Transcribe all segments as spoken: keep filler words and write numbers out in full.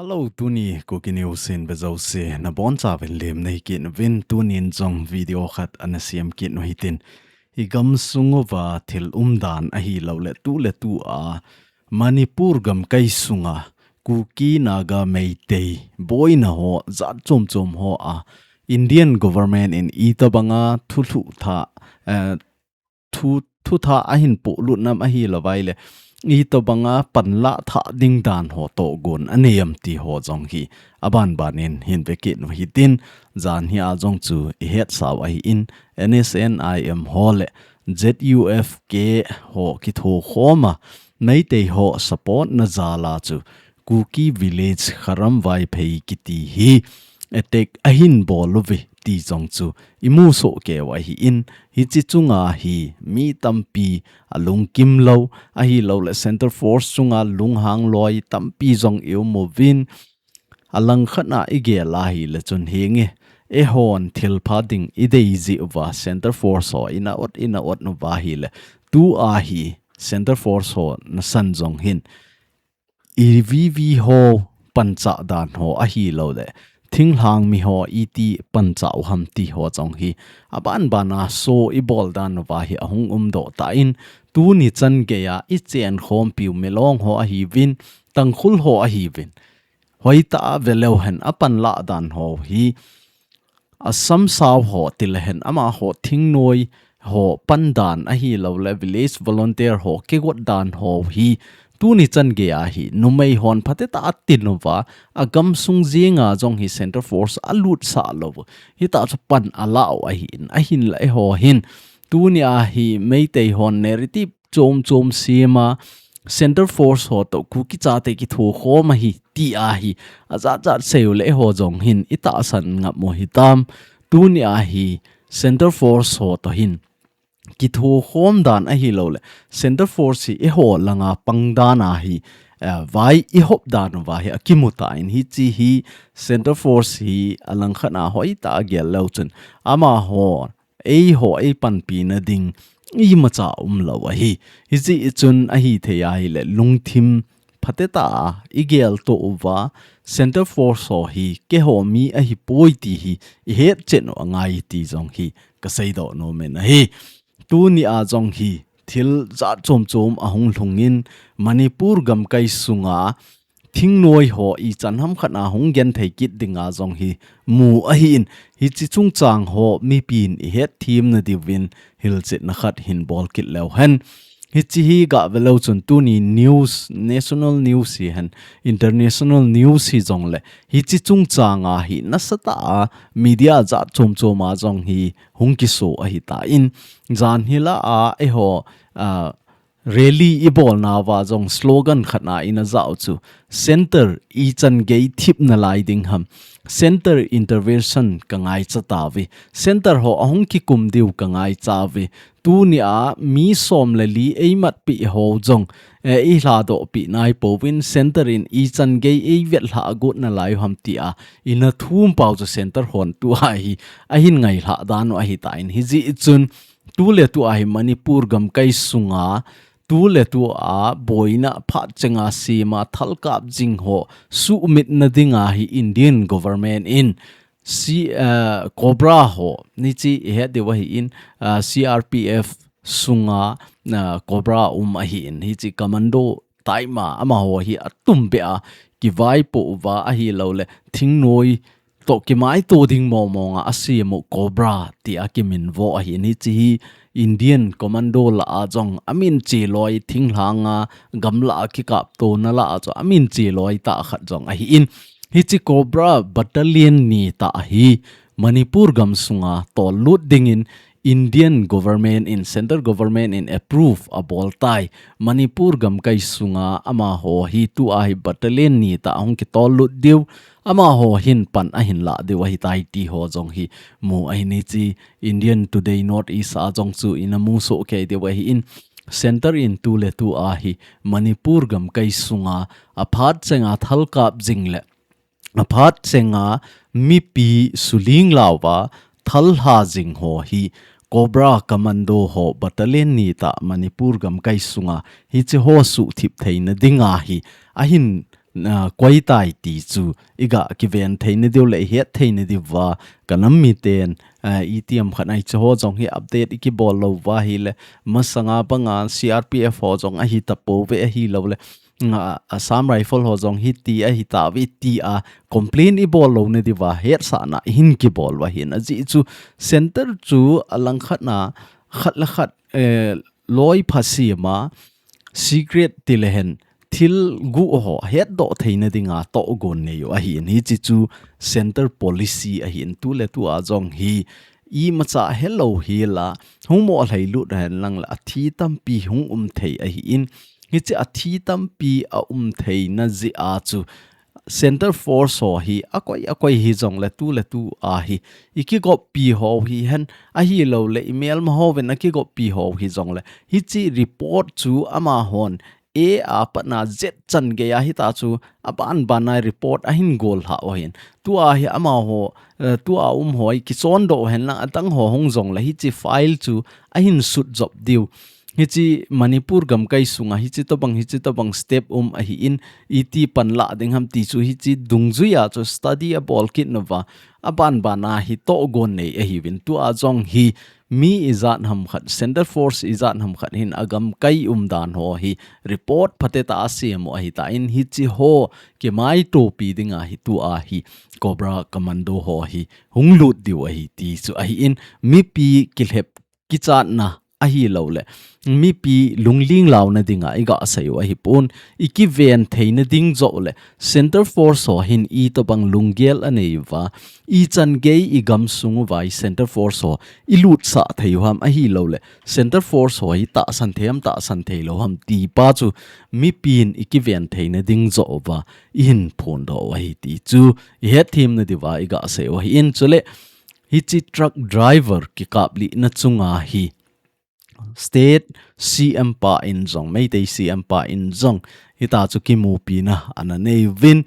Hello, tuni Kuki News in vejouse nabonchauvin lemna hikit uvin, tunin jong video khat ana siam kit u hitin. Igam sung uva thil umdan ahilouleh tuletu a Manipur gamkai sunga Kuki, Naga, Meitei boina ho jat chom chom ho a Indian government in itobanga thulhuh tha, eh, thu, thutha ahin pohlut nam ahilouvleh itobanga panlah thah ding dan ho tohgon anei am ti ho jong hi abanban in hin vekit u hitin, jan hi a jong chu ihetsau ahin, N S N I M ho le Z U F K ho kithokhom a Meitei ho support na jal a chu Kuki village Kharam Vaiphei kiti hi attack ahin bol uve ti jong chu imu soh kei u ahin, hiche chunga hi mi tampi alungkim lou ahilouleh Centre Force chunga lunghang loi tampi jong i um uvin, alangkhat a igel a hileh chun hinge, eihon thilpha ding idei jeh uva Centre Force ho ina ot ina ot uva hileh, tua hi Centre Force ho nasan jong hin i V V ho panchah dan ho ahilouleh thinglhang mi ho iti panchah u ham ti ho jong hi abanban a so ibol dan uva hi ahung umdoh tan, tuni chan geiya ichen khompiu Milong ho ahiuvin, Tangkhul ho ahiuvin, hoitah a veleu hen apanlah dan ho hi Assam sao ho tilehen amaho thingnoi ho pandan ahilouleh village volunteer ho kigot dan ho hi tuni chan geiya hi numei hon phatetah a tin uva, agamsung jenga jong hi Centre Force alutsah lou u, hitah chu pan alah u ahin, ahinlah eiho hin tunia hi Meitei hon narrative chom chom sem a Centre Force ho toh Kuki chate kithokhom ahi ti ahi, ajat jat seiu leh eiho jong hin itahsan ngap u hitam. Tunia hi Centre Force ho toh hin kithokhom dan ahilouleh Centre Force hi eiho langa pang dan ahi, eh, vai ihop dan uva hi akimu tan, hiche hi Centre Force hi alangkhat a hoitah a gel leu chun amaho eiho eipanpi na ding imacha umlou ahi. Hijeh chun ahithei ahileh lungthim phatetah a igeltoh uva, Centre Force ho hi keiho mi ahipoi ti hi ihetchen u angai ti jong hi kaseidoh nom in ahi. Tunia jong hi thil jat chom chom ahung lhungin Manipur gamkai sunga thingnoi ho ichan hamkhat a hung genthei kit dinga jong hi mu ahin, hiche chungchang ho mipin ihetthem nadiuvin hilchetna khat hin bol kit leu hen. Hiche hi gah veleu chun tuni news, national news hihen, international news hijongleh hiche chungchang a hi nasatah a media jat chom chom a jong hi hung kiso ahitan, jan hilah a eiho, ah, rally ibolnauva jong slogan khat a ina jao chu, Centre ichan gei thip nalai ding ham, Centre intervention kangaicha tauve, Centre ho ahung kikum diu kangaicha uve, tunia mi som le li eimatpeh ho jong, eh, eiladohpeh naipouvin Centre in ichan gei eivetlhah got nalai u ham tia ina thumpau chu Centre hon tua hi ahin ngailhah dan u ahitan, hijeh chun tuletu a hi Manipur gamkai sunga tuletu a boina phat chenga sema thalkap jing ho suhmitna dinga hi Indian government in C, eh, Cobra ho, hiche ihet diu ahin, eh, C R P F sunga, eh, Cobra um ahin, hiche commando taima amaho hi atumbeh a kivaipoh uva ahilouleh thingnoi toh kimaito ding mong mong a asem u Cobra tia kiminvo ahin, hiche hi Indian commando lah a jong amin cheloi, thinglhang a gamlah a kikaptona lah a chu amin cheloi tah khat jong ahin, hiche Cobra battalion ni tah hi Manipur gamsunga tollut dingin Indian government in, central government in approve abol tai. Manipur gamkai sunga amaho hi tua hi battalion ni tah ahung kitollut diu, amaho hin pan ahin lah diu ahitai ti ho jong hi mu ahin, hiche Indian Today North East a jong chu ina musoh kei diu ahin, Centre in tuletu a hi Manipur gamkai sunga aphat chenga thalkap jing le aphat chenga mipi suling lauva thal ha jing ho hi Cobra Commando ho battalion ni tah Manipur gamkai sunga hiche ho suhthip theina dinga hi ahin ah, koi tai ti chu i ga kiven thei na diu le i het thei na diu va ka nam mi ten, ah, i tiam khat ai chu ho jong hi update i kibol lou va hi le masanga banga C R P F ho jong ahi ta po ve ahi lou le, ah, Assam Rifle ho jong hi ti ahi ta ve ti a complain i bol lou na diu va het sa na hin kibol va hin a ji chu center chu a lang khat na khat le khat, eh, loi pha si ma secret ti le hen thil gu ho het doh thei na dinga to gon nei u ahi in hi chi chu center policy ahi in tu le tu a jong hi i macha hello hi la hung mo lhei lut hen lang la a thi tampi hung um thei ahi in hi chi a thi tampi a um thei na ji a chu center force ho hi a koi a koi hi jong le tu le tu a hi i kigop pi ho hi hen ahi lou le i melma ho ven a kigop pi ho hi jong le hi chi report chu ama hon e a pat na zet chan ge a hi ta chu a ban ban na report a hin gol ha o hin tu a hi ama ho, eh, tu a um ho i kichon do hen lang a tang ho hung jong le hi chi file chu a hin sut jop diu. Hi chi Manipur gam kai sunga hi chi to bang hi chi to bang step um ahi in i ti pan la ding ham ti chu hi chi dung zui a chu study a bol kit no va a ban ban a hi to gon nei ahi vin tu a jong hi mi i zat ham khat center force i zat ham khat hin a gam kai um dan ho hi report phate ta a siam u ahi ta in hi chi ho ki mai to pi ding a hi tu a hi Cobra Commando ho hi hung lut diu ahi ti chu ahi in mipi kilhep kichatna ahi lou le mipi lungling launa dinga i ga sei u ahi pon i kiven theina ding jo le center force ho hin i to bang lunggel a nei va i chan gei i gam sung u vai center force ho i lut sa thei u ham ahi lou le center force ho hi ta san thei am ta san thei lou ham ti pa chu mipin i kiven theina ding jo va i hin phon do u ahi ti chu i het thim na diu va i ga sei u ahi in chu le hi chi truck driver kikap li na chunga hi state C M pa in jong, Meitei C M pa in jong, hi ta chu kimupi na ana nei vin,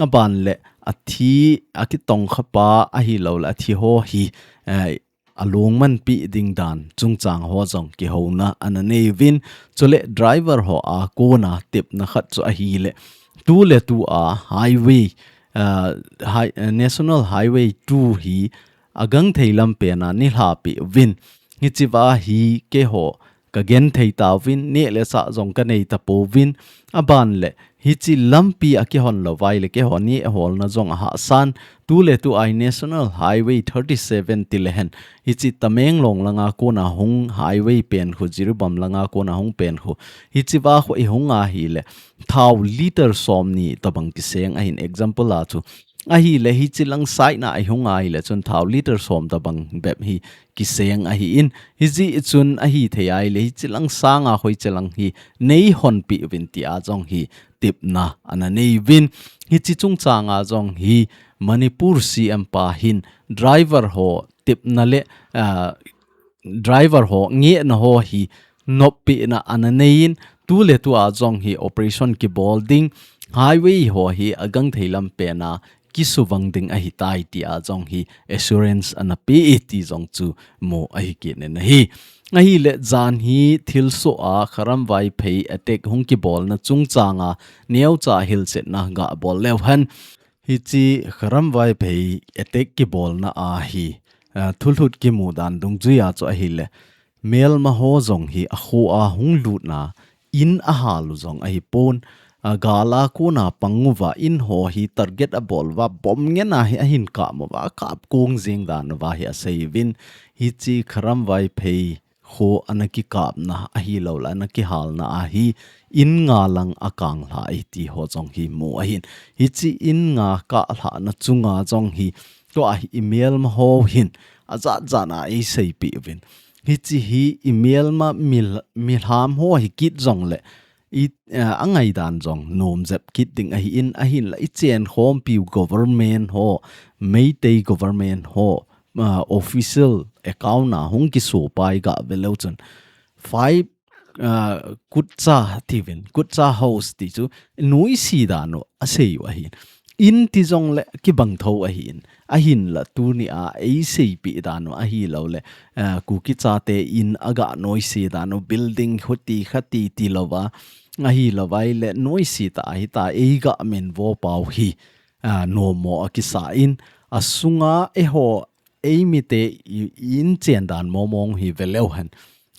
a ban le a thi, a kitong kha pa ahi lou le a thi ho hi, eh, a lungman pi ding dan chungchang ho jong kihona ana nei vin, chu le driver ho a kona tepna khat chu ahi le tu le tu a highway, eh, hi-, eh, National Highway two hi a gang thei lam pen a ni hla pi vin. Hi chi va hi keiho ka gen thei ta vin, neh le chah jong ka nei ta po vin. A ban le hi chi lampi a kihon lou vai le keiho neh hol na jong a hahsan. Tu le tu a hi National Highway thirty seven ti le hen. Hi chi Tamenglong langa kona hung highway pen khu, Jiribam langa kona hung pen khu. Hi chi va khu i hung a hi le thao liter som ni to bang kiseng a hin example a chu. Ahi le hi chi lang sai na i hung a hi le chun thao liter som to bang bep hi kiseng ahi in. Hi chi chun ahi thei a hi le hi chi lang sang a hoi chi lang hi nei hon pi vin ti a jong hi tepna ana nei vin. Hi chi chungchang a jong hi Manipur C M pa hin driver ho tepna le, ah, driver ho ngehna ho hi noppi na ana nei in tu le tu a jong hi operation kibol ding highway ho hi a gang thei lam pen a kisuvang ding ahi tai ti a jong hi assurance ana pe e ti jong chu mu ahi kit nen ahi. Ahi le jan hi thilsoh a Kharam Vaiphei attack hung kibol na chungchang a neocha hilchetna ga bol leu hen. Hi chi Kharam Vaiphei attack kibol na a hi, ah, thulhut kimu dan dungjui a chu ahi le melma ho jong hi a kho a hung lut na in a hal u jong ahi pon, a gal a kona pang u va in ho hi target a bol va bomb ngen a hi a hin kap mo va a kap kong jing dan va hi a sei vin hi chi Kharam Vaiphei kho ana kikap na ahi lou le ana kihal na a hi in nga lang a kang hla i ti ho jong hi mu ahin hi chi in nga kah hla na chunga jong hi to a hi i melma ho hin a jat jat na i sei pi vin hi chi hi i melma mil-, milham ho hi kit jong le i, eh, a ngaidan jong nom jep kit ding ahi in, ahin la i chen khompi u government ho, Meitei government ho, ah, official account a hung kiso pai ga ve leu chun five, ah, kutcha ti vin, kutcha house ti chu nuisi dan u a sei u ahi in. In ti jong le kibang tho ahi in. Ahin la tuni a ei sei pi dan u ahi lou le, ah, Kuki chate in a ga nuisi dan u building huti khati ti lou va. ahi louva ahile noise tah a hita eiga min vo pau hi, a, nomo akisa in, asunga eiho eimite i, i inchen dan momong hi veleu hen.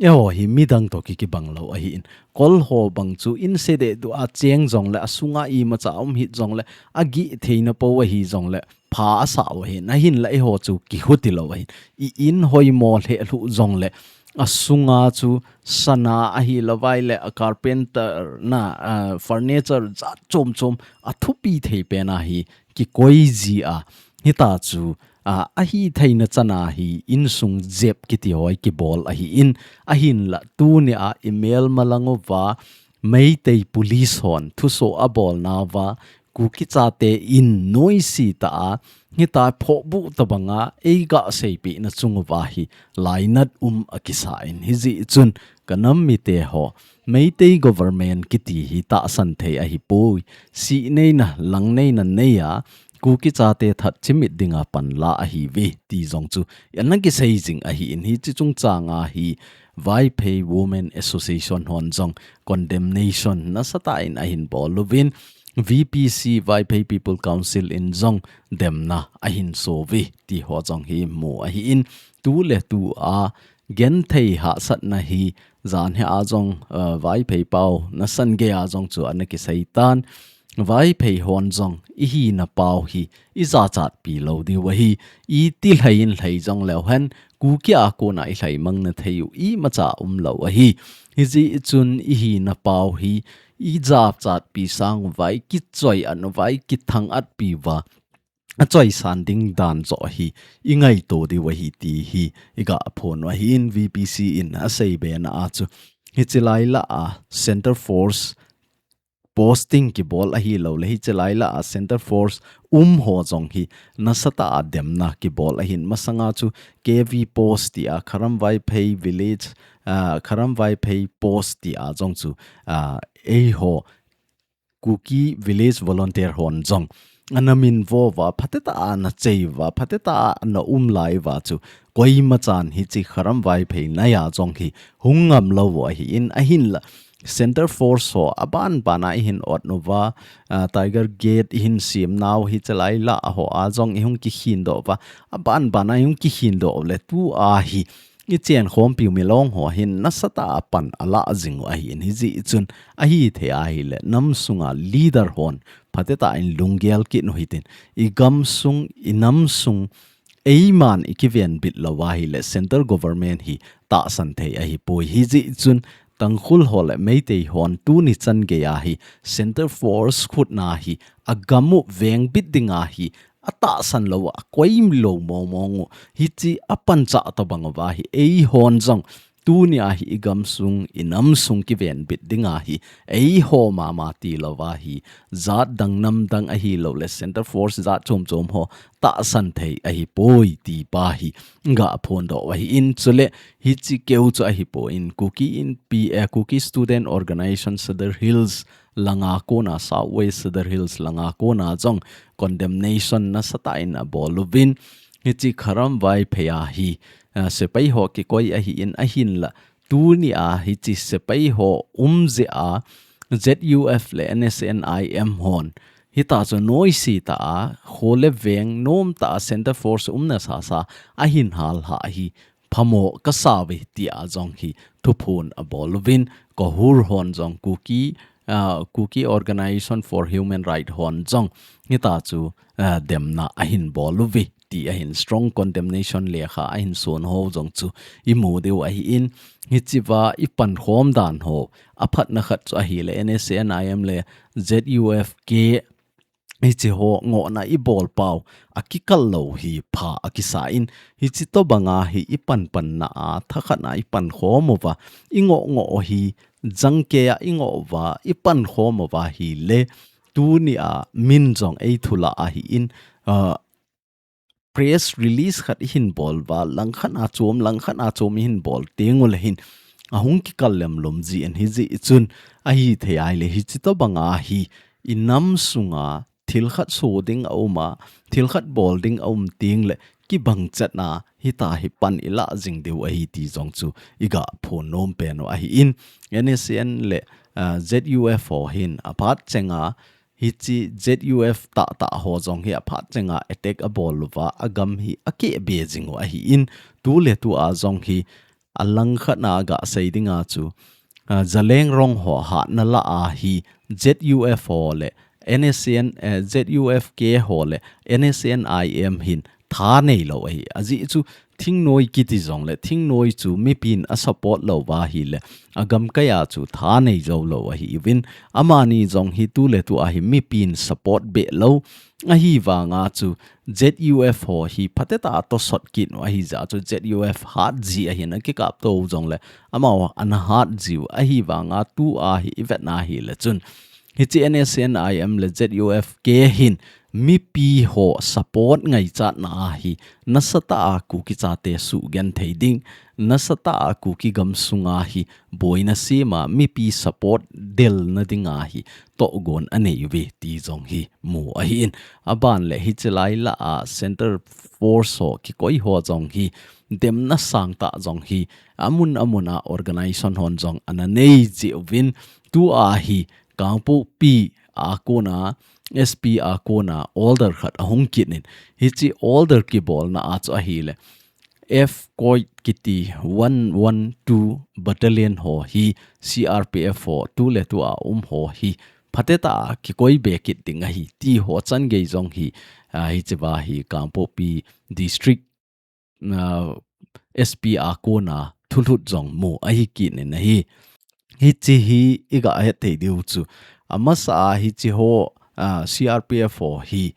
Eiho hi midang toh kikibang lou ahi in. Kol ho bang chu inse deh dua cheng jongle asunga imacha um hih jongle agih theina po ahi jongle pha asah u ahin. Ahinla eiho chu kihuti lou ahin. I in hoimo lheh lhuh jongle asunga chu sana ahi louva ahile a carpenter na, a, furniture jat chom chom a thupi thei pen a hi kikoi ji a. Hita chu, a, ahi theina chana hi insung jep kiti hoi kibol ahi in, ahinla tuni a i melma lang uva Meitei police hon thuso abolna uva Kuki chate in noise tah a hita phohbuh tabanga eiga seipehna chung uva hi lainat um akisa in, hijeh chun ka nam mite ho, Meitei government kiti hi tahsan thei ahipoi. Sih neina, lang neina nei a, Kuki chate that chimit dinga panla ahiuve ti jong chu ana kisei jing ahi in, hiche chungchang a hi Vaiphei Women Association hon jong condemnation nasatah in ahin bol uvin, V P C, Vaiphei People Council in jong demna ahin so uve ti ho jong hi mu ahi in, tu le tu a genthei hahsatna hi jan hi a jong, uh, Vaiphei pau nasan gei a jong chu ana kisei tan. Vaiphei hon jong i hina pau hi i jachatpi lou diu ahi, i ti lhai in lhai jong leu hen, Kuki a kona i lhai mang na thei u imacha um lou ahi. Hijeh chun i hina pau hi i jachatpi sang uva, i kichoi an uva, i kithang atpi uva, achoisan ding dan joh hi i ngaito diu ahi ti hi i ga phon u ahi in, V P C in asei bena a chu. Hiche lai lah a Center Force posting kibol ahi lou le, hiche lai lah a Center Force um ho jong hi nasatah a demna kibol ahin, masanga chu K V post ti a, Kharam Vaiphei Village, a, Kharam Vaiphei post ti a jong chu, a, eiho Kuki Village Volunteer hon jong ana min vo uva, phatetah a ana chei uva, phatetah a ana um lai uva chu koima chan hiche Kharam Vaiphei nai a jong hi hung ngam lou u ahi in, ahinla Center Force ho aban ban a i hin ot uva, a, Tiger Gate i hin sem nau hiche lai lah a ho a jong i hung kikhin doh uva, aban ban a i hung kikhin doh u le tu a hi i chen khompi u milong ho hin nasatah a pan ala jing u ahi in, hijeh chun ahi thei ahile nam sunga leader hon phatetah in lunggel kit u hitin, i gam sung, i nam sung, eiman i kiven bit lou ahile Center Government hi tahsan thei ahipoi. Hijeh chun Tangkhul ho le Meitei hon tuni chan gei a hi Center Force khutna hi agam u veng bit ding a hi atahsan lou a, akoi lou mong mong u. Hiche a panchah tobang uva hi eihon jong tuni a hi i gam sung, i nam sung kiven bit ding a hi eiho mama ti lou a hi, jat dang nam dang ahi lou le Center Force jat chom chom ho tahsan thei ahipoi ti pa hi ga phon doh u ahi in, chule hiche keu chu ahipoi in, Kuki Inpi, eh, Kuki Student Organization Sadar Hills langa kona, South West Sadar Hills langa kona jong condemnation nasatah in abol uvin, hiche Kharam Vaiphei a hi, ah, sepai ho kikoi ahi in, ahinla tuni a hiche sepai ho um jeh a Z U F le N S C N I M hon hita chu noise tah a, kho le veng nom tah a Center Force umna sasa ahin hal ha hi phamo kasa uve ti a jong hi thuphon abol uvin, KOHUR hon jong, Kuki, ah, Kuki Organization for Human Rights hon jong hita chu, ah, demna ahin bol uve ti ahin, strong condemnation lekha ahin son ho jong chu i mu diu ahi in, hiche va i pankhom dan ho aphatna khat chu ahile N S C N I M le Z U F K hiche ho ngohna i bol pau akikal lou hi pha akisa in, hiche tobang a hi i panpanna a thakhat na i pankhom uva, i ngoh ngoh u hi jangkei a i ngoh uva, i pankhom uva ahile tuni a min jong ei thulah ahi in, ah, press release khat i hin bol uva, langkhat a chom, langkhat a chom i hin bol teng u le hin ahung kikal lem lom ji in, hijeh chun ahi thei ahile hiche tobang a hi i nam sunga thil khat so ding a um a, thil khat bol ding a um ting le, kibang chat na, hita hi pan i la jing diu ahi ti jong chu, i ga phon nom pen u ahi in, N S C N le, ah, Z U F ho hin, a phat chenga, hichi Z U F tah tah ho jong hi a phat chenga attack a bol uva, a gam hi a keh be jing u ahi in, tu le tu a jong hi, a lang khat na ga sei dinga chu, ah, Zaleng rong ho hatna la a hi Z U F ho le N S C N, eh, Z U F K ho le N S C N I M hin tha nei lo ahi. A ji chu thingnoi kiti jong le thingnoi chu mipin a support lo va hi le a gam kai a chu tha nei zo lo ahi uvin amani jong hi tu le tu a hi mipin support be lo ahi vanga chu Z U F ho hi phateta a to sot kit u ahi ja chu Z U F hat ji ahin a kikap to jong le amau ana hat jiu ahi vanga tu a hi i vet na hi le chun. Hichi N S C N I M le Z U F K hin mipi ho support ngai chat na a hi nasata a Kuki chate su gen thei ding, nasata a Kuki gam sunga hi boina sima mipi support del na dinga hi to gon a nei uve ti jong hi mu ahi in. A ban le hichi lai la a Center Force ho kikoi ho jong hi demna sang ta jong hi amun amun a organization hon jong ana nei ji uvin tu a hi Kangpokpi a kona S P a kona order khat a hung kit in hichi order kibolna a chu ahi le F koi kiti one one two battalion ho hi C R P F ho tu le tu a um ho hi phateta a kikoi be kit ding ahi ti ho chan gei jong hi, ah, hichi va hi Kangpokpi district, ah, S P a kona thulut jong mu ahi kit in ahi. Hichi hi i ga het thei diu chu. Amasa a hichi ho, ah, C R P F ho hi,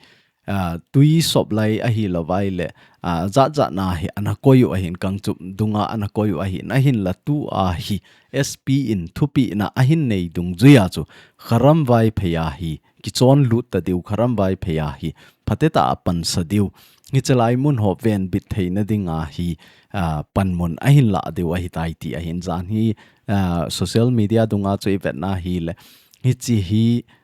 ah, tui sop lai ahi lo vai le, ah, jat jat na hi ana koi u ahin kang chup dunga ana koi u ahin, ahin la tu a hi S P in thupina ahin nei dungjuia chu Kharam Vaiphei a hi kichon lut ta diu, Kharam Vaiphei a hi phateta a pansa diu. Hichi lai mun ho ven bit theina dinga hi, ah, panmun ahin la diu ahi tai ti ahin jan hi, ah, social media dunga chu i vet na hi le. Hichi hi,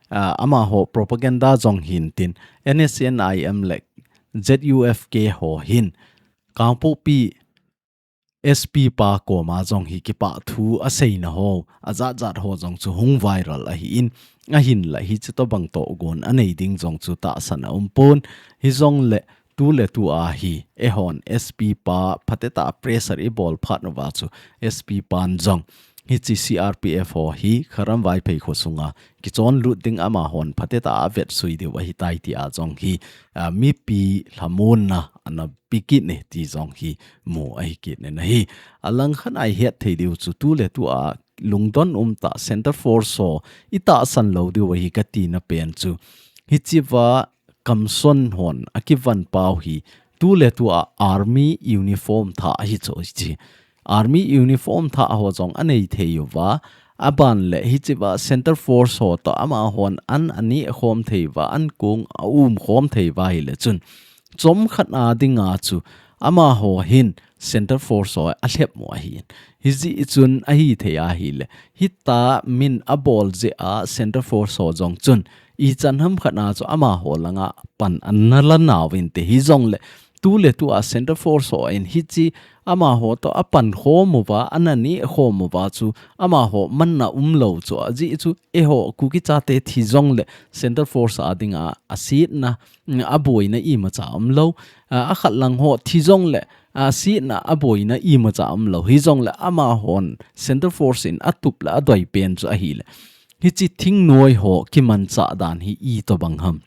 ah, amaho propaganda jong hin tin N S C N I M le Z U F K ho hin Kangpokpi S P pa koma jong hi kipah thu a seina ho, a jat jat ho jong chu hung viral ahi in, ahin la hichi to bang to gon a nei ding jong chu tahsan a um pon, hi jong le tu le tu a hi, eihon S P pa phateta pressure i bol phat uva chu S P pan jong hichi C R P F ho hi Kharam Vaiphei kho sunga kichon lut ding amahon phateta a vetsui diu ahi tai ti a jong hi, ah, mipi lhamonna ana pi kit ne ti jong hi mu ahi kit ne na hi. A lang khat a i het thei diu chu tu le tu a lungdon um ta Center Force ho i tahsan lo diu ahi ka tina pen chu. Hichi va kamson hon a kivan pau hi tu le tu a army uniform tha hi chu chi. Army uniform tha ho jong a nei thei uva, a ban le hichi va Center Force ho to amahon an a neh khom thei uva, an kong a um khom thei uva hi le chun. Chom khat a dinga chu amaho hin Center Force ho a lhep mo ahi. Hiji chun ahi thei ahi le. Hita min a bol je a Center Force ho jong chun i chan ham khat na chu amaho langa pan an na la nau in te hi jong le tu le tu a Center Force ho in hichi amaho to a pan khom uva, a na neh khom uva chu amaho manna um lo chu a ji chu eiho Kuki chate thi jong le Center Force a dinga a sitna, a boina imacha um lo. A, a khat lang ho thi jong le, a sitna a boina imacha um lo. Hi jong le amahon Center Force in a tup le a doi pen chu ahi le. Hichi thingnoi ho kimancha dan hi i to bang ham.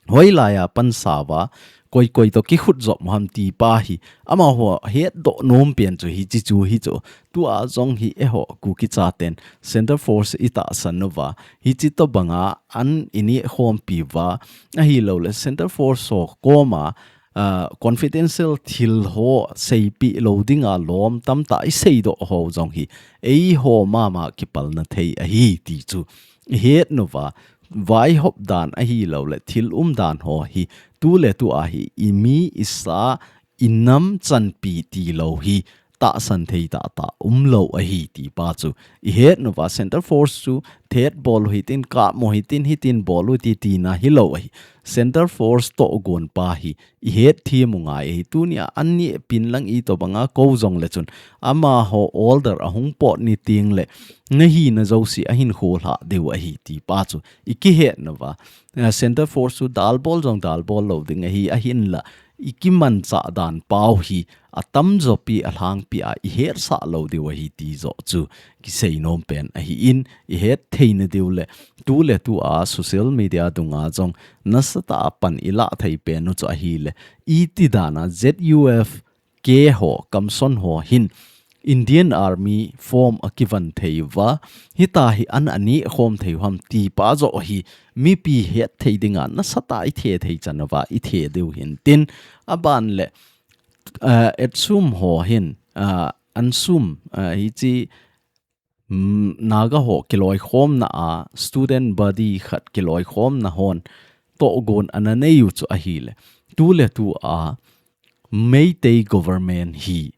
Hoilai a pansa uva, koi koi to kikhut jop mo ham ti pa hi, amaho het doh nom pen chu hichi chu hi chu. Tu a jong hi eiho Kuki chaten Center Force i tahsan uva, hichi to banga an i neh khompi uva, ahi lo le Center Force ho koma, ah, confidential thil ho seipi lo dinga lom tamta i seidoh ho jong hi, eiho mama kipalna thei ahi ti chu i het uva, vaihop dan ahi lo le thil um dan ho hi tu le tu a hi i mi i sa i nam chanpi ti lo hi tahsan thei tah tah umlou ahi ti pa chu ihet uva, Center Force chu thet bol u hitin, kap mo hitin, hitin bol u ti tina hilou ahi. Center Force tohgon pa hi ihet them u ngai ahi. Tunia ani pin lang itobanga kou jongle chun amaho order ahung pot ni tengle nahina jouse ahin kholha diu ahi ti pa chu ikihet uva. Eh, Center Force chu dalbol jong dalbol lou ding ahi, ahinla ikimanchah dan pau hi atamjo pi alhangpi a ihetsah lou diu ahi ti joh chu kisei nom pen ahin, ihet theina diu le tuletua social media dunga jong nasatah a pan ilah thei pen u chu ahile, iti dana Z U F K ho, Kamson ho hin Indian Army form akivon thei uva, hita hi an aneh khom thei u ham ti pa joh hi mipi het thei dinga nasatah a ithe thei chan uva ithe diu hintin, aban le, eh, Etsum ho hin, eh, Ansum, eh, hichi, mm, Naga ho kiloikhomna a student body khat kiloikhomna hon tohgon ana nei u chu ahile, tuletua Meitei government hi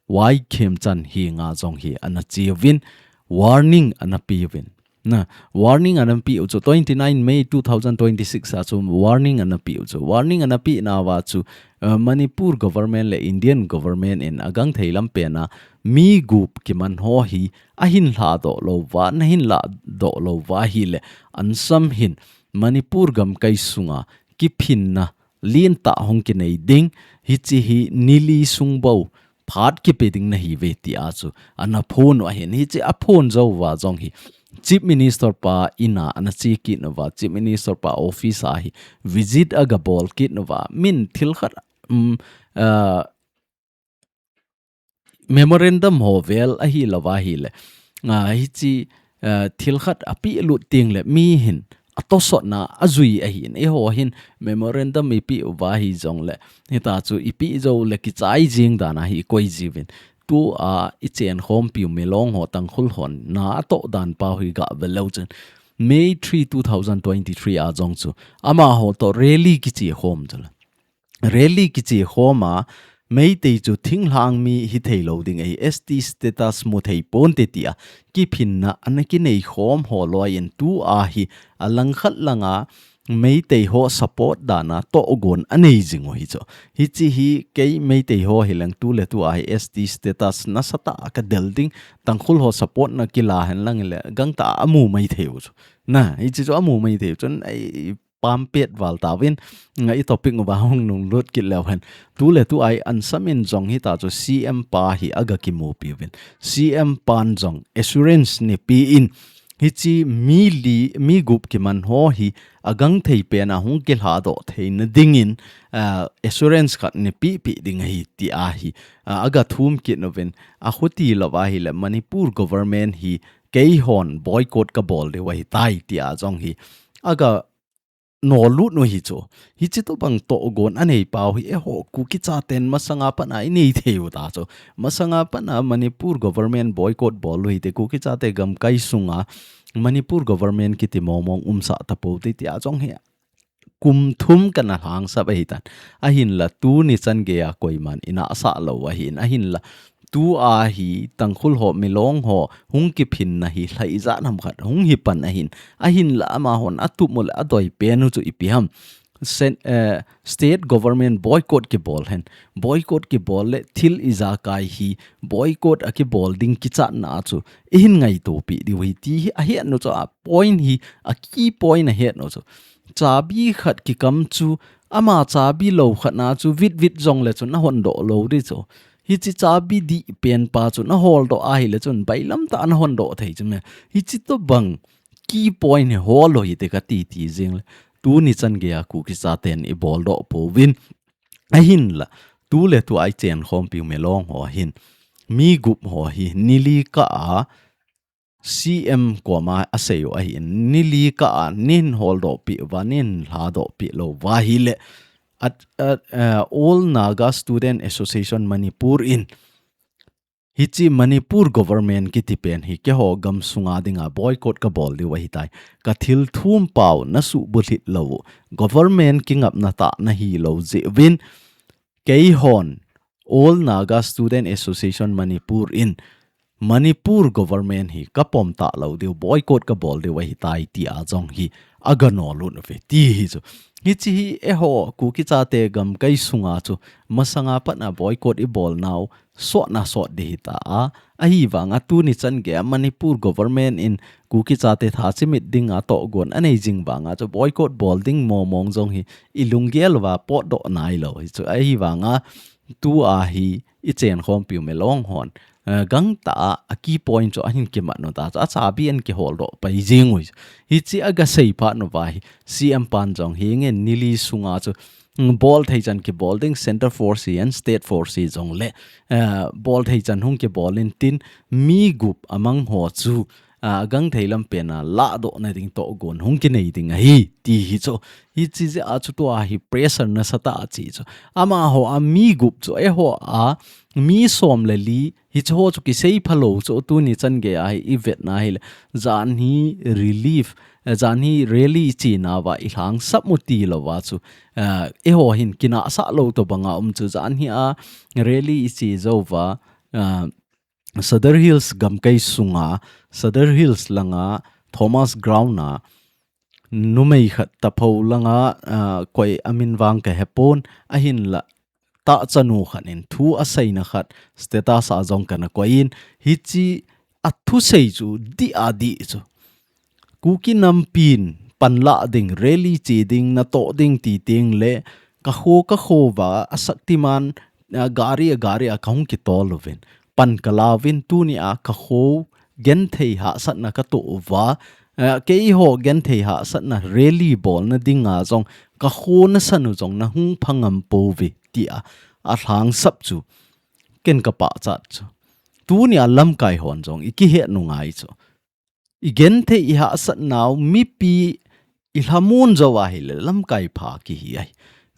Y Khemchand henga jong hi ana cheuvin, warning ana peuvin. Na, warning ana pe u chu twenty nine May two thousand twenty six a chu warning ana pe u chu. Warning ana pena uva chu, uh, Manipur government le Indian government in agangthei lam pena mi gup kiman ho hi ahin lhadoh lou uva, nahin lahdoh lou uva ahile, Ansam hin Manipur gamkai sunga kiphinna lentah hung kinei ding, hichi hi ni li sung bou phat kipe ding nahiuve tia chu ana phon u ahin, hichi aphon jou uva jong hi Chief Minister pa in'a ana che kit uva, Chief Minister pa office a hi visit aga bol kit uva, min thil khat, um, uh, memorandum ho vel ahilouva ahile, ah, hichi, ah, thil khat apelut tengle mi hin atosotna ajui ahin, eiho hin memorandum ipe uva hijongle, hita chu ipe joule kichai jing dan ahi koi jiuvin. Tua ichen khompiu Milong ho, Tangkhul hon na atoh dan pau hi gave leu chun, May three, two thousand twenty-three a jong chu amaho toh rally kiche khom chule. Rally kiche khom a, Meitei chu thinglhang mi hithei lou ding ahi, S T status muthei ponte tia kiphinna ana kinei khom ho loiyin tua hi alangkhat langa Meitei ho support dana tohgon anei jing u hichu. Hichi hi kei Meitei ho hileng tuletua hi S T status nasatah a kadel ding, Tangkhul ho support na kila henlang le gangtah a amu maithei u chu. Na, hichi chu amu maithei u chun, ei, pam pet val tauvin, nga i topic uva hung nunglut kit leu hen. Tuletua Ansam in jong hita chu C M pa hi aga kimupiuvin. C M pan jong assurance neipeh in, hichi mi li, mi gup kiman ho hi agangthei pena hung kilhadoh theina dingin, ah, assurance khat neipeh peh ding ahi tia hi, ah, aga thum kit uvin. Achuti louva ahile Manipur government hi keihon boycott kabol diu ahitai tia jong hi aga nolut u hichu. Hichi tobang tohgon anei pau hi eiho Kuki chaten masanga pat a inei thei u ta chu. Masanga pat a Manipur government boycott bol u hite, Kuki chate gamkai sunga Manipur government kiti mongmong umsah tapou te tia jong hi kum thum kana lhangsap ahitan. Ahinla tuni chan geiya koiman inahsah lou ahin. Ahinla tua hi Tangkhul ho, Milong ho hung kiphinna hi lha ijat ham khat hung hi pan ahin. Ahinla amahon atup u le adei pen u chu ipi ham. Sen-, eh, state government boycott kibol hen. Boycott kibol le thil ijakai hi boycott akibol ding kichatna chu ihin ngaito peh diu ahi ti hi ahet u chu, a point hi, a key point ahet u chu. Chabi khat kikam chu, ama chabi lou khat na chu vit vit jongle chun nahon doh lou ding chu. Hichi chabi dih pen pa chu nahol doh ahile chun bailam tah a nahon doh thei chu me. Hichi tobang key point hi hol u hite kati ti jing le. Tuni chan geiya Kuki chaten ibol doh pouvin. Ahinla, tuletua ichen khompiu Milong ho hin, mi gup ho hi ni li kah a C M koma asei u ahin, ni li kah a neihin holdoh peh uva, neihin lhadoh peh lou uva ahile, at, at, uh, All Naga Student Association Manipur in, hichi Manipur government kiti pen hi keiho gamsunga dinga boycott kabol diu ahitai. Kathil thum pau nasuh bulhit lou u. Government kingapna tah nahi lou jeh uvin, keihon All Naga Student Association Manipur in Manipur government hi kapom talou diu, boycott kabol diu ahitai tia jong hi agano lut uve ti hi chu. Hiche hi eiho Kuki chate gamkai sunga chu masanga pat a boycott ibol nau sotna sot ding hita a, ahivanga tuni chan geiya Manipur government in Kuki chate tha chimit dinga tohgon anei jing vanga chu boycott bol ding momong jong hi ilunggel uva potdoh nailou hi chu. Ahivanga tua hi ichen khompiu melong hon, eh, gangtah a key point chu ahin kimat u ta chu, achabi ahin kiholdoh pai jing u hi. Hiche agasei phat uva hi C M pan jong hi ngen nili sunga chu, mm, bol thei chan kibol ding, Centre Force hi and State Force hi jongle, eh, bol thei chan hung kibol intin mi gup amang ho chu, ah, gangthei lampen a lahdoh na ding tohgon hung kinei ding ahi ti hi chu. Hiche jeh a chu tua hi pressure nasatah a chi chu. Amaho a mi gup chu eiho a mi som le li hiche ho chu kisei phalou chu tuni chan geiya hi ivet na hile, jan hi relief, eh, jan hi rally iche nauva ilhangsap u tilou va chu, eh, eiho hin kinahsah lou tobanga um chu. Jan hi a rally iche jou va, eh, Sadar Hills gamkai sunga, Sadar Hills langa Thomas Ground a numei khat tapho langa, ah, koi amin vang kahepon, ahinla tahchanu khat in thu aseina khat status a jong kana koi in, hiche athusei chu dih a dih chu. Kuki nampin panlah ding, rally che ding, natoh ding ti teng le, kakho, kakho va, a Shaktiman, a gari, a gari a kahung kitol uvin. Pan kalauvin, tuni a kakho genthei hahsatna katoh uva, eh, keiho genthei hahsatna rally bolna dinga jong, kakho nasan u jong nahung phangam pouve, tia alhangsap chu. Ken kapachat chu. Tuni a lamkai hon jong, ikihet u ngai chu. Igenthei ihahsat nau mipi ilhamon jou ahile lamkai pha kihi ahi.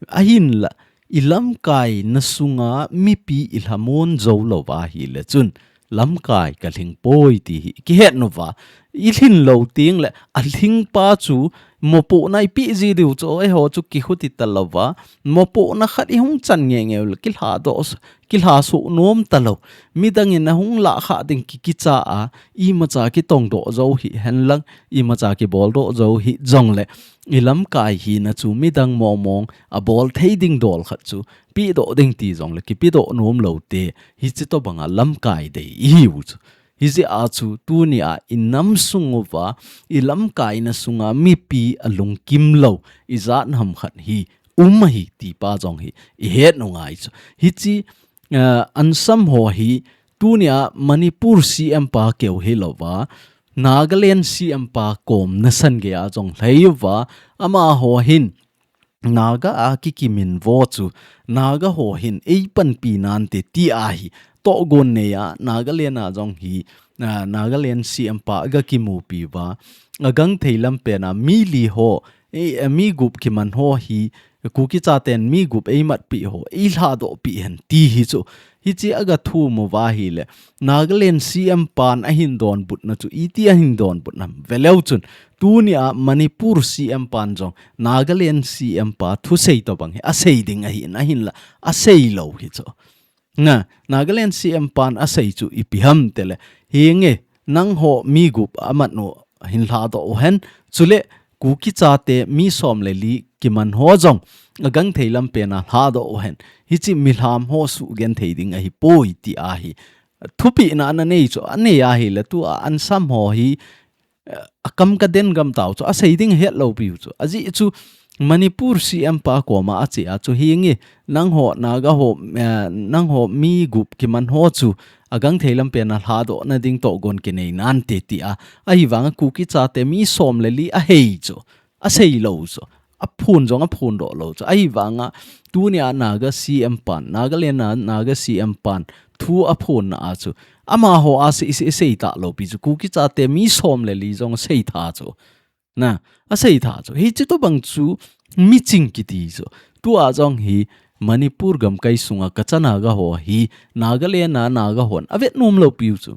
Ahinla, ilamkai na sunga mipi ilhamon jou lou ahile chun, lamkai kalhing poi ti hi kihet uva. Ilhin lou teng le, alhing pa chu, mopohna ipi ji diu chu, eiho chu kikhuti talouva. Mopohna khat ihung chan ngenge u le, kilhadoh kilhasoh nom talou. Midang in ahung lahkhah ding ki, kicha a, imacha kitongdoh jou hihen lang, imacha kiboldoh jou hijong le, ilamkai hina chu midang mongmong, abol thei ding dol khat chu, pedoh ding ti jong le, kipedoh nom lou te, hiche tobanga lamkai dei ihiu chu. Hijeh a chu, tuni a, inam sung uva, ilamkai na sunga mipi alungkim lou, ijat ham khat hi, um ahi ti pa jong hi ihet u ngai chu. Hiche, eh, ansam ho hi tuni a Manipur C M pa keu hilouva, Nagaland C M pa kom nasan geiya jong lhai uva, amaho hin Naga a kikiminvo chu, Naga ho hin eipanpi nante ti ahi, tohgon neiya Nagaland a jong hi, ah, Nagaland C M pa aga kimupi uva, agangthei lampen a mi li ho, ei, eh, mi gup kiman ho hi, Kuki chaten mi gup eimatpi ho, eilhadohpi hen ti hi chu. Hiche aga thum uva ahile, Nagaland C M pan ahin donbutna chu, iti ahin donbut nam. Veleu chun, tuni a Manipur C M pan jong, Nagaland C M pa thusei tobang hi, asei ding ahin, ahinla, asei lou hi chu. Na, Nagaland C M pan asei chu ipi ham tile, henge, nangho mi gup amat u hin lhadoh u hen, chule Kuki chate mi som le li kiman ho jong, agangthei lampen a lhadoh u hen, hiche milham ho sugenthei ding ahipoi ti ahi. Thupina ana nei chu, anei ahile tua ansam ho hi, eh, akam kaden gam tau chu, asei ding hetlou piu chu. Ajeh chu, Manipur C M pa koma ache a chu, henge, nangho, Naga ho, eh, nangho mi gup kiman ho chu, agangthei lampen a lhadohna ding tohgon kinei nante ti a. Ahivanga Kuki chate mi som le li ahei chu. Asei lou chu. Aphun jong aphun doh lou chu. Ahivanga tuni a Naga C M pan, Nagaland a Naga C M pan, thu aphonna a chu. Amaho asei, sei, sei talou pi chu. Kuki chate mi som le li jong asei tha chu. Na, asei tha chu. Hiche tobang chu miching kiti chu. Tua jong hi Manipur gamkai sunga Kacha Naga ho hi Nagaland a Naga hon avet nom lou piu chu.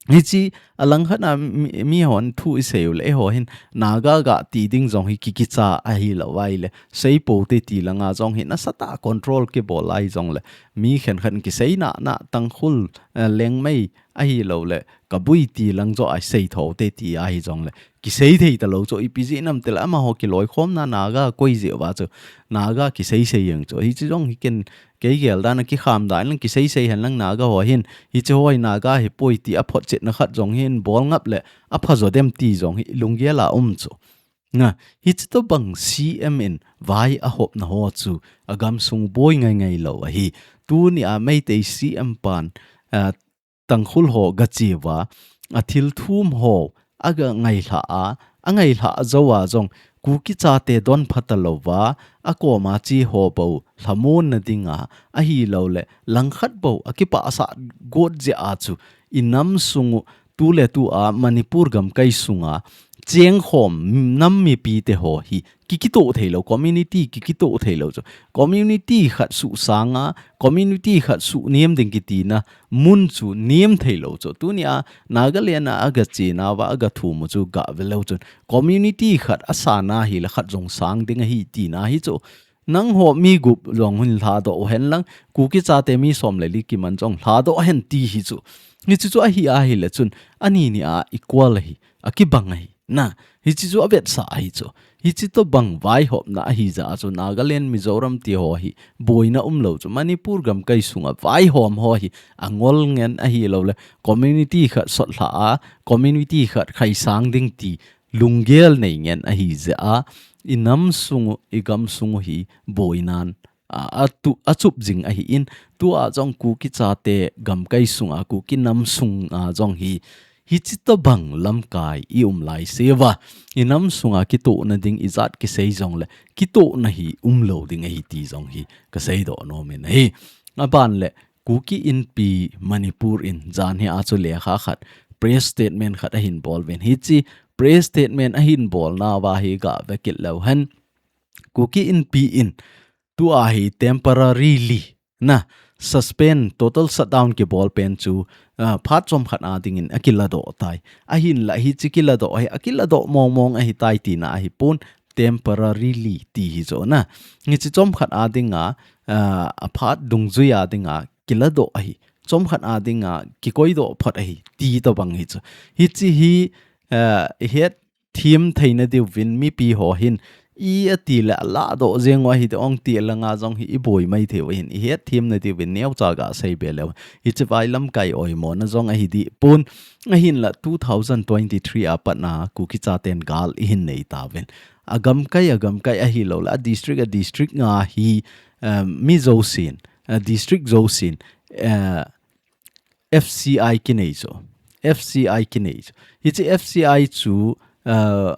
Hiche alang khat a mi, mi hon thu isei u le, eiho hin Naga ga ti ding jong hi kikicha ahilou ahile. Sei pou te ti langa jong hi nasatah control kibol ahi jong le. mi khenkhat kisei nana Tangkhul, eh, Liangmai ahilouleh Kabui ti lang joh a sei thou te ti ahi jongleh kisei thei talou chu, ipi jeh ham itileh amaho kiloikhomna Naga koi jeh uva chu Naga kisei sei jeng chu. Hiche jong hi ken kei gel dan a kikham dan lang kisei sei hen lang Naga ho hin, hiche ho hi Naga hipoi ti a photchetna khat jong hin bol ngap leh apha jo dem ti jong hi lunggel a um chu. Na, hiche tobang C M in vai ahopna ho chu agamsung boi ngai ngai lou ahi. Tuni a Meitei C M pan, ah, Tangkhul ho gache uva, athil thum ho aga ngailha a, angailha jou a jong Kuki chate don pha talou va, akoma che ho bou lhamonna dinga, ahilouleh langkhat bou akipah sah got jeh a chu, inam sung u tuletu a Manipur gamkai sunga chengkhom nam mipi te ho hi kikitoh thei lou, community kikitoh thei lou chu. Community khat suhsang a, community khat suhnem ding kitina mun chu nem thei lou chu. Tuni a Nagaland a aga chena uva aga thum u chu gah ve leu chun, community khat asang a hileh khat jong sang ding ahi tina hi chu. Nangho mi gup jong hin lhadoh u hen lang, Kuki chate mi som le li kiman jong lhadoh hen ti hi chu. Hiche chu ahi ahileh chun, ani ni a equal ahi, akibang ahi. Na, hiche chu avetsah ahi chu. Hiche tobang vaihopna ahi jeh a chu Nagaland, Mizoram ti ho hi boina umlou chu. Manipur gamkai sunga vaihom ho hi angol ngen ahilouleh community khat sotlha a, community khat khaisang ding ti lunggel nei ngen ahi jeh a, inam sung u, igamsung u hi boinan a, atu-, achup jing ahin, tua jong Kuki chate gamkai sunga, Kuki nam sunga jong hi, hiche tobang lamkai i um lai seuva, inam sunga kitohna ding ijat kisei jongleh, kitohna hi umlou ding ahi ti jong hi kasei doh nom in ahi. Aban leh, Kuki Inpi Manipur in jan hi a chu lekha khat, press statement khat ahin bol uvin. Hiche press statement ahin bolna uva hi gah ve kit leu hen, Kuki Inpi in tua hi temporarily, na, suspend, total shutdown kibol pen chu, ah, phat chomkhat a dingin akiladoh tai. Ahinlah hiche kiladoh hi, akiladoh mong mong ahitai tina ahipon, temporarily ti hi chu na. Hiche chomkhat a dinga, ah, aphat dungjui a dinga kiladoh ahi. Chomkhat a dinga kikoidoh phot ahi ti tobang hi chu. Hiche hi, ah, ihet them theina diuvin mipi ho hin, i ati leh aladoh jeng u ahi ti ong ti langa jong hi iboi mai thei u ahin, ihet themna diuvin neocha gasei be leu. Hiche vai lamkai oimona jong ahi dipon, ahinlah two thousand twenty-three a patna Kuki chaten gal ihin nei tauvin. Agamkai, agamkai ahilouleh, adistrict, adistrict nga hi, um, mi jousen, adistrict jousen, uh, F C I kinei chu. F C I kinei chu. Hiche F C I chu, uh,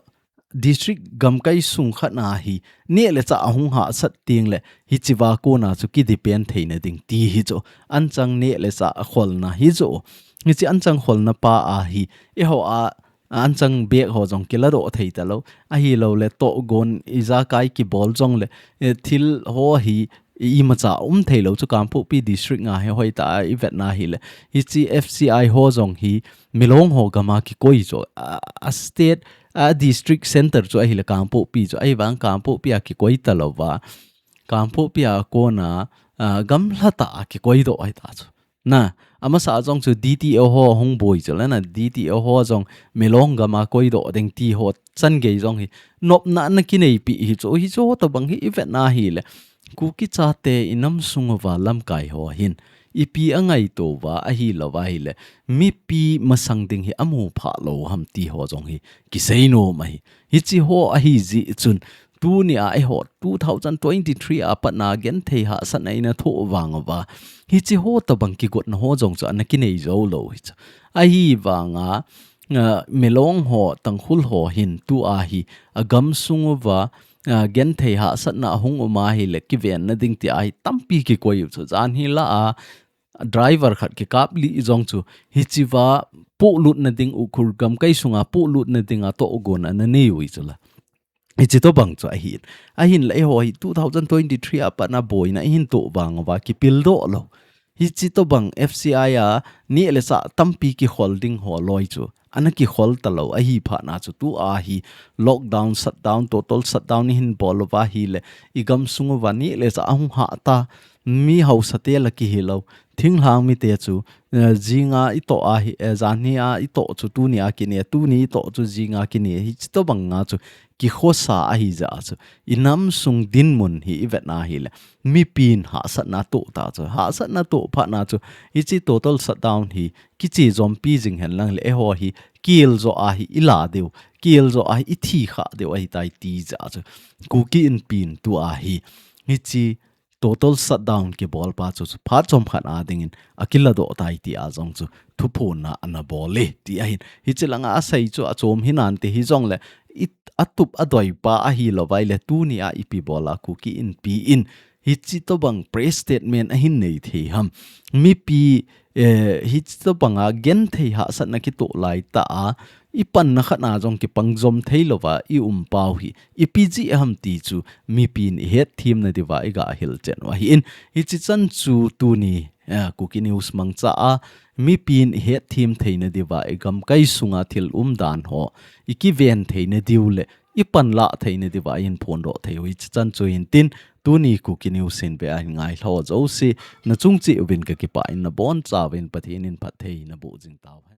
district gamkai sung khat na hi neh le chah ahung hahsat teng leh hiche va kona chu kidepend theina ding ti hi chu. Anchang neh le chah akholna hi chu. Hiche anchang kholna pa a hi eiho a anchang bek ho jong kiladoh thei talou. Ahilouleh tohgon ijakai kibol jongleh, eh, thil ho hi imacha um thei lou chu Kangpokpi district nga hi hoitah a ivetna hileh. Hiche F C I ho jong hi Milong ho gam a kikoi chu a, a state, a district center chu ahileh Kangpokpi chu. Ahivang Kangpokpi a kikoi talou va. Kangpokpi a kona, a, gamlha tah a kikoidoh ahitah chu. Na, amasa jong chu D T O ho hung boi chu leh na, D T O ho jong Milong gam a koidoh ding ti ho changei jong hi nopna ana kineipi hi chu, hiche ho tobang hi ivetna hileh. Kuki chate inam sung uva lamkai ho hin ipi angaito uva ahilou va hileh, mipi masang ding hi amu phah lou ham ti ho jong hi kisei nom ahi. Hiche ho ahi jeh chun, tuni a eiho two thousand twenty-three a patna genthei hahsatna ina thoh vang uva, hiche ho tobang kigotna ho jong chu ana kinei jou lou hi chu. Ahivanga, ah, Milong ho, Tangkhul ho hin tua hi agamsung uva, ah, genthei hahsatna ahung um ahileh kivenna ding ti a hi tampi kikoi u chu. Jan hi la a driver khat kikap lih jong chu hiche va pohlutna ding, Ukhrul gamkai sunga pohlutna dinga tohgon ana nei u hi chu la. Hiche tobang chu ahin. Ahinlah eiho hi two thousand twenty-three a patna boina ihin toh vang uva kipildoh lou. Hiche tobang F C I a neh le chah tampi kikhol ding ho loi chu ana kikhol talou ahi phatna chu tua hi lockdown, shutdown, total shutdown ihin bol uva hileh igamsung uva neh le chah ahung hah ta. mi hausate la kihilou. Thinglhang mite chu, eh, jinga itoh ahi, eh, janhi a itoh chu tuni a kine, tuni itoh chu jinga kine, hichi tobanga chu kikhosa ahi jeh chu. Inam sung dinmun hi ivet na hile. Mipin hahsatna toh ta chu. Hahsatna toh phat na chu. Hichi total shutdown hi kichi jompi jing hen lang le eiho hi kiel jo ahi ila diu. Kiel jo ahi ithi kha diu ahitai ti jeh chu. Kuki Inpin tu ahi. Hichi total shutdown kibol pa chu, chu phat chomkhat a dingin akiladoh tai ti a jong chu thuphonna ana bol e ti ahin. Hichi langa asei chu achom hinante hijongle i, atup adoi pa ahilou vai le tuni a ipi bol a Kuki Inpi in hichi tobang press statement ahin nei thei ham. Mipi, eh, hichi tobanga genthei hahsatna kitoh lai ta a, ipanna khat na jong kipang jom theilouva i um pau hi. Ipi jeh ham ti chu mipin ihet themna diuva iga hilchen u ahin. Hichi chan chu tuni, eh, Kuki News mangcha a, mipin ihet them theina diuva igamkai sunga thil umdan ho ikiven theina diu le ipanlah theina diuva ihin phondoh thei u hichi chan chu hintin, tuni Kuki News hin ve ahin ngailhah jouse, nachung cheh uvin kakipah in nabonchauvin Pathen in phatthei naboh jing tauhen.